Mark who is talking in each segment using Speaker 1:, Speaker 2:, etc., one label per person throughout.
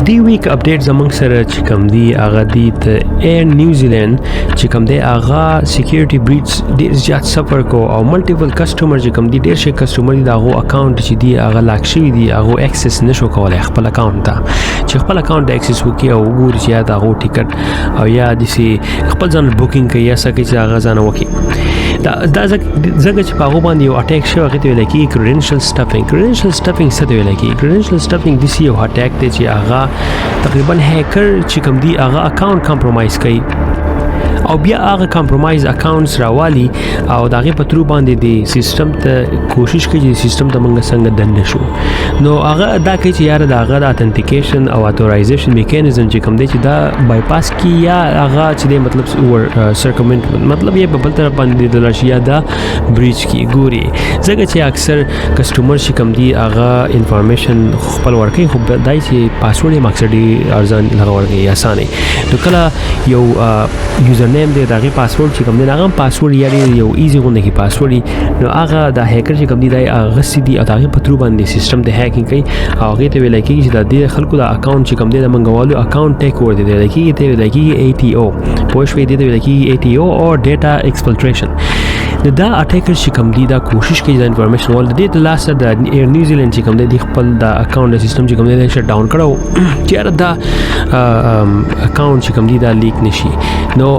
Speaker 1: دی ویک اپډیټ زمونږ سره چې کوم دی هغه دی د ایر نیوزیلند چې کوم دی هغه سکیورټي بریچ ډیر زیات سفر کو او ملټیپل کسٹمر چې کوم دی ډیر شي کسٹمر دی داغو اکاونټ چې دی هغه لاک شوی دی، هغه اکسس نشو کولای خپل اکاونټ ته، چې خپل اکاونټ ته اکسس وکي او وګوري چې یا داغو ټیکټ او یا دسی خپل ځان بوکینګ کوي یا څه کوي چې هغه ځان وکي. دا ځکه چې په هغه باندې یو اٹیک شوی، هغه ته ویل کېږي کریډنشل سټفینګ. کریډنشل سټفینګ څه ته ویل کېږي؟ کریډنشل سټفینګ دسی یو اٹیک دی چې هغه تقریبا هیکر چې کوم دی هغه اکاونټ کمپرمایز کوي او بیا هغه کمپرمایز اکاونټس راوالي او د هغې په ترو باندې د سیستم ته کوشش کوي چې سیستم ته موږ څنګه دننه شو. نو هغه دا کوي چې یاره د هغه د اتنټیکیشن او اتورایزیشن میکانیزم چې کوم دی چې دا بایپاس کی یا هغه چې دی مطلب ور سرکمنت، مطلب یې په بل طرف باندې د شي یا دا بریچ کی ګوري، ځکه چې اکثر کسٹمر چې کوم دی هغه انفارمیشن خپل ورکوي، خو دای چې پاسورډ یې اکثر ډېر ارزان لغه ورکوي، اسانه. نو کله یو یوزر نیم دی، د هغې پاسورډ چې کوم دی، هغه هم پاسورډ یا ډېر یو ایزي غونډه کې پاسورډ، نو هغه د هیکر چې کوم دی دا اغستې دي او د هغې په ترو باندې سیستم د هیکینګ کوي او هغې ته ویل کېږي چې د دې خلکو د اکاونټ چې کوم دی د منګوالو اکاونټ ټیک اوور دی، ویل کېږي ته ویل کېږي ای ټي او. پوه شوې؟ دې ته ویل کېږي ای ټي او او ډیټا ایکسفلټریشن. نو دا اټیکر چې کوم دی دا کوشش کوي د انفارمیشن ول د دې د لاسه د ایر نیوزیلند چې کوم دی د خپل د اکاونټ د سیستم چې کوم دی شټ ډاون کړو چې یاره دا اکاونټ چې کوم دی دا لیک نشي. نو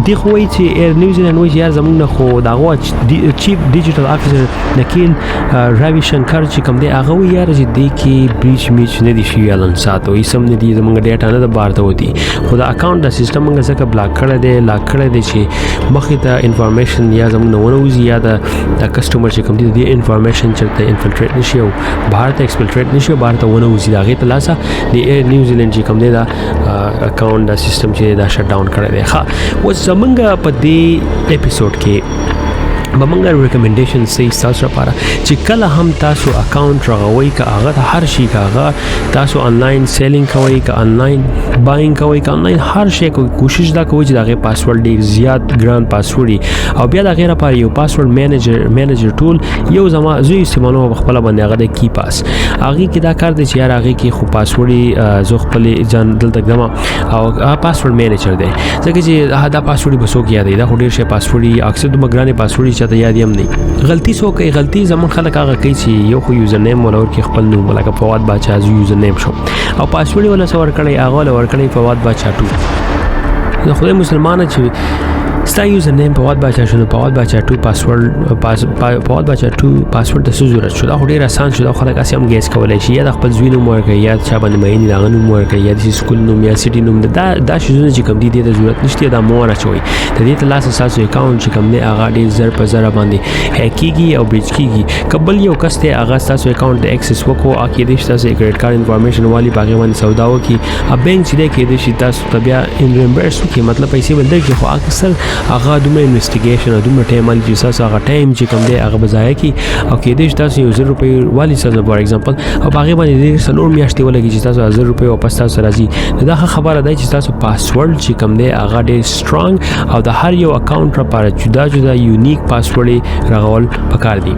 Speaker 1: دی خو وایي چې ایر نیوزیلند وایي چې یار زمونږ نه خو د هغو چیف ډیجیټل افیسر نکیل راوي شنکر چې کوم دی هغه وایي یاره چې دې کې بریچ میچ نه دي شوي، الان ساتو هیڅ هم نه دي، زمونږ ډیټا نه ده بهر ته وتي، خو د اکاونټ د سیستم موږ ځکه بلاک کړی دی، لاک کړی دی چې مخې ته انفارمیشن یا زمونږ نه ونه وځي یا د کسټمر چې کوم دی د دې انفارمیشن چېرته انفلټریټ نشي او بهر ته ایکسفلټریټ نشي او بهر ته ونه وځي. د هغې ته لاسه د ایر نیوزیلند چې کوم دی دا اکاونټ دا سیستم چې دا شټ ډاون کړی دی. ښه، اوس زمونږ په دې اپیزود کې به موږ ریکمنډیشن سي تاسو لپاره چې کله هم تاسو اکاونټ رغوئ، که هغه د هر شي، که هغه تاسو انلاین سیلینګ کوئ، که انلاین باینګ کوئ، که انلاین هر شی کوئ، کوشش دا کوئ چې د هغې پاسورډ ډېر زیات ګران پاسورډ وي او بیا د هغې لپاره یو پاسورډ منیجر ټول یو زما زه استعمالوم په خپله باندې، هغه د کی پاس. هغې کې دا کار دی چې یار هغې کې خو پاسورډ زه خپلې ځان دلته ږدم او هغه پاسورډ منیجر دی، ځکه چې دا پاسورډ به څوک یادوي؟ دا خو ډېر شی پاسورډ، اکثر دومره ګرانې پاسورډ چې چاته یاد هم نه. غلطي څوک کوي؟ غلطي زموږ خلک هغه کوي چې یو خو یوزر نیم ولا ورکړي خپل نوم، لکه فواد باچا یوزر نیم شو او پاسورډ ولا څه ورکړی، هغه ولا ورکړی فواد باچا 2. نو خدای مسلمان چې ستا یوزر نیم فواد باچا شو، نو فواد باچا 2 پاسورډ، فواد باچا 2 پاسورډ ته څه ضرورت شو؟ دا خو ډېر اسان شو، دا خلک هسې هم ګیس کولی شي. یا د خپل زوی نوم ورکړي، یا چا باندې مین د هغه نوم ورکړي، یا د سکول نوم یا سټي نوم. دا شیزونه چې کوم دي دې ته ضرورت نشته، دا مو ور اچوئ. د دې ته لاسه ستاسو اکاونټ چې کوم دی هغه ډېر زر په زره باندې هیک کېږي او بریچ کېږي. که بل یو کس دی هغه ستاسو اکاونټ ته اکسس وکړو، کېدای شي تاسو کریډټ کارت انفارمیشن والي په هغې باندې سودا وکړي او بانک چې دی کېدای شي تاسو ته بیا ریمبرس وکړي، مطلب پیسې به درکړي، خو اکثر هغه دومره انویسټیګیشن او دومره ټایم والي چې تاسو هغه ټایم چې کوم دی هغه به ضایع کړي او کېدای شي تاسو یو 1000 روپۍ والي تاسو فار اگزامپل او په هغې باندې ډېر 4 میاشتې ولګي چې تاسو 1000 روپۍ واپس تاسو راځي. نو دا ښه خبره ده چې تاسو پاسورډ چې کوم دی هغه ډېر سترانګ او د هر یو اکاونټ لپاره جدا جدا یونیک پاسورډ رغول پکار دي.